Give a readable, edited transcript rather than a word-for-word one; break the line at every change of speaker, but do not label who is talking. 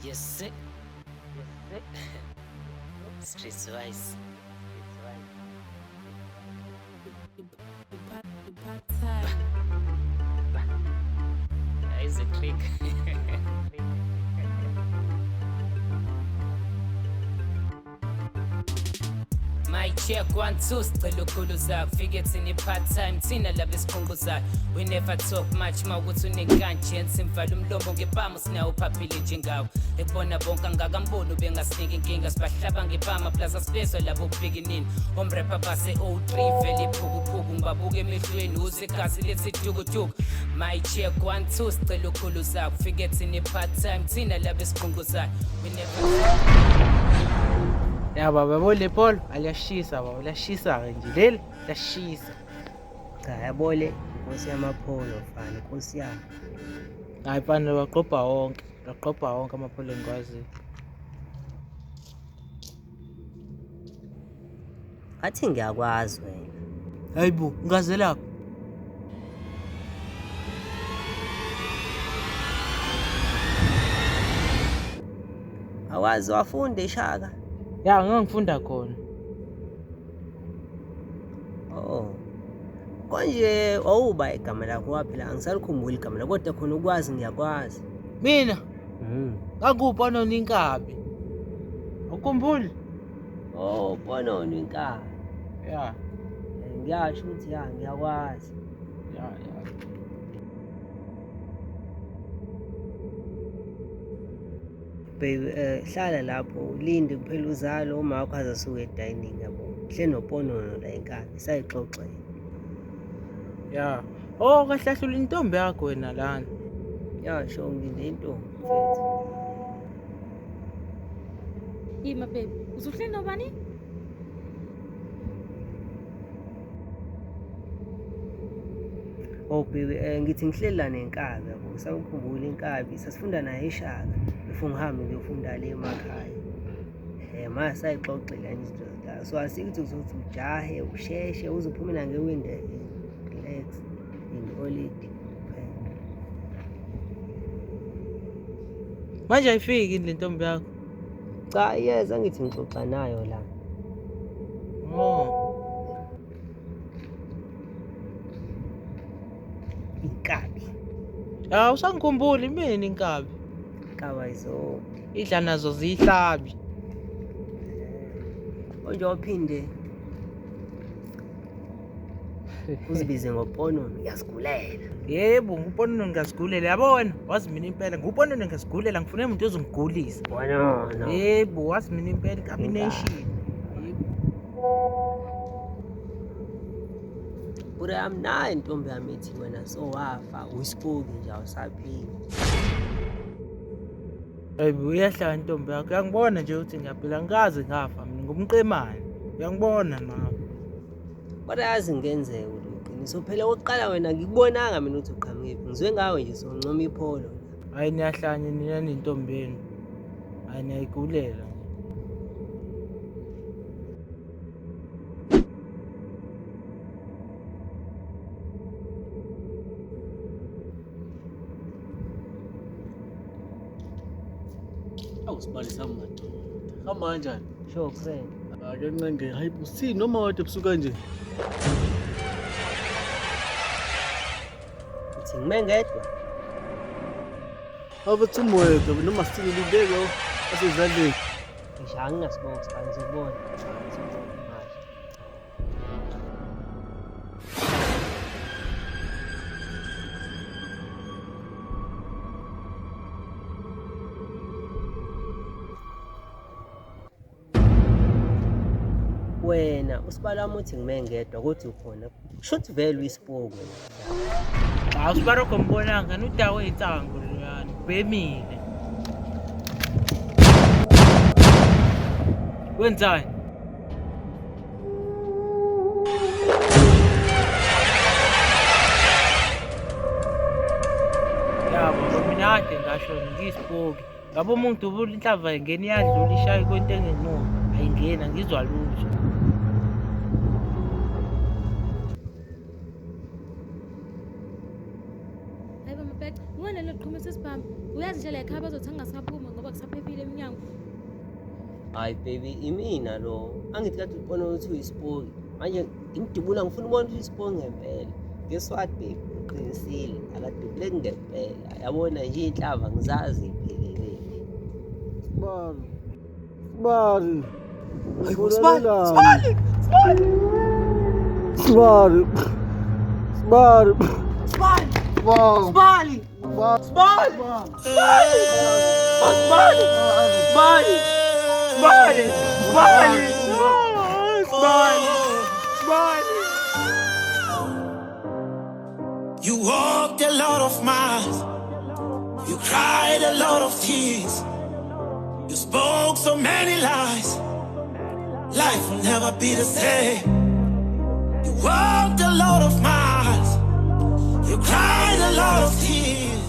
Yes, sir. Yes, sir. Streetwise. Is a click. My check 1 2 sicela ukhuluza kufike thina i-part time thina laba esikhunguzayo. We never talk much mawukuthi unenkani simvala umlomo ngepama, sinawo phaphile njengawo ekubona bonke angakamboni ubengasiniki inkinga, sibahlaba ngepama plus asibezwa labo bhikinini omrepha base 03 vele iphukuphuku ngibabuka emehlweni uze igazi lithi dukuduku. My check 1 2 sicela ukhuluza kufike thina i-part time thina laba esikhunguzayo. We never
Ya baba, yabo le Polo aliyashisa baba, liyashisa-ke nje leli, liyashisa.
Cha, yabo le inkosi yamaPolo mfana, inkosi yami.
Hayi mfana, waqopha wonke, waqopha wonke amaPolo engikwaziyo.
Athi ngiyakwazi wena.
Hayi bo, ngazelaphi?
Awazi wafunda eShaka.
Ya, ngangifunda khona.
Oh. Konje wawuba igama lakho waphela angisalikhumbuli igama lakho kodwa khona ukwazi ngiyakwazi.
Mina nganguPonono inkabi. Ukhumbuli?
Oh, Ponono inkabi.
Ya.
Ngiyasho ukuthi ya ngiyakwazi.
Ya.
Baby, hlala lapho ulinde kuphela uzalo uma wakho aze asuke e-dining yabo. Hle noPonono la inkabi sayixoxela.
Ya. Oh, kahlahlula intombi yakho wena lana.
Ya, sho ngilinde intombi mfethu.
Ima baby, uzuhleli nobani?
Oh baby, ngithi ngihleli la nenkabi yabo. Sawukhumbula inkabi, sasifunda naye eShaka before ngihambe ngiyofunda le emakhaya. Manje sayixoxela nje izinto zakho. So asithi uzothi ujahe usheshe uzophumela ngewindi, relax in holiday.
Manje ayifiki le ntombi yakho?
Cha, iyeza, ngithi ngixoxa nayo la.
Oh.
Inkabi.
Ah, usangikhumbuli mina inkabi.
Inkabi ayizo.
Idla nazo ziyihlabi.
Konje waphinde uzibize ngoPonono ngiyasigulela.
Yebo, nguPonono ngiyasigulela. Yabo wena, wazi mina impela, nguPonono ngiyasigulela, ngifuna umuntu ozongigulisa.
Ponono.
Yebo, wazi mina impela inkabi nation. Yebo.
Ure amnayo intombi yami ithi wena so wafa uyisipoki nje awusaphili.
Hayibo, uyahlala intombi yakho. Uyangibona nje ukuthi ngiyaphila, ngikaze ngafa mina ngumqemane. Uyangibona nawe.
Kodwa yazi ngenzeka ukuthi uqiniso phela okokuqala wena ngikubonanga mina ukuthi uqhamukephi. Ngizwe ngawe nje soncoma iPolo.
Hayi niyahlanya nina nentombi yenu. Hayi niyayigulela.
Awu sibali sami madoda. Hamba kanjani?
Sure friend.
Ake ncenge, hayi usini noma wedwa ebusuku kanje?
Uthi ngime ngedwa.
Abathi umwedwa noma sithini lindeke asezandleni.
Ngisho anginasibongo sibani ngizokubona. Ngizokubona manje. Wena usibala wami uthi ngime ngedwa kodwa ukhona. Kusho ukuthi vele uyisipoki wena.
Cha, usibarokho mbonanga nudawe insangu loyana. Ubhemile. Wenzani? Yabo, mina kade ngasho ngiyisipoki. Ngabe umuntu ubula inhlamvu ayingeni iyadlula ishaye kwento engemuva. Ayingeni, angizwa lutho.
Hayi baba Mabhece, ngone lo qhumisa isibhamu. Uyazi Uyazi nje la ekhaya bazothi angingasaphuma ngoba kusaphephile emnyango.
Hayi baby, imina lo. Angithi kade ubona ukuthi uyisipoki. Manje ngimdubula ngifuna ukubona ukuthi uyisipoki ngempela. Guess what baby? Uqinisile, akadubuleki ngempela. Yabona nje inhlava ngizazi iphelele.
Sibali. Sibali.
Hayibo, Sibali,
Sibali. Sibali. Sibali.
Sibali!
Sibali.
Sibali! Sibali! Sibali! Sibali! Sibali! Sibali! Sibali! Sibali!
You walked a lot of miles. You cried a lot of tears. You spoke so many lies. Life will never be the same. You walked a lot of miles. You cried a lot of tears.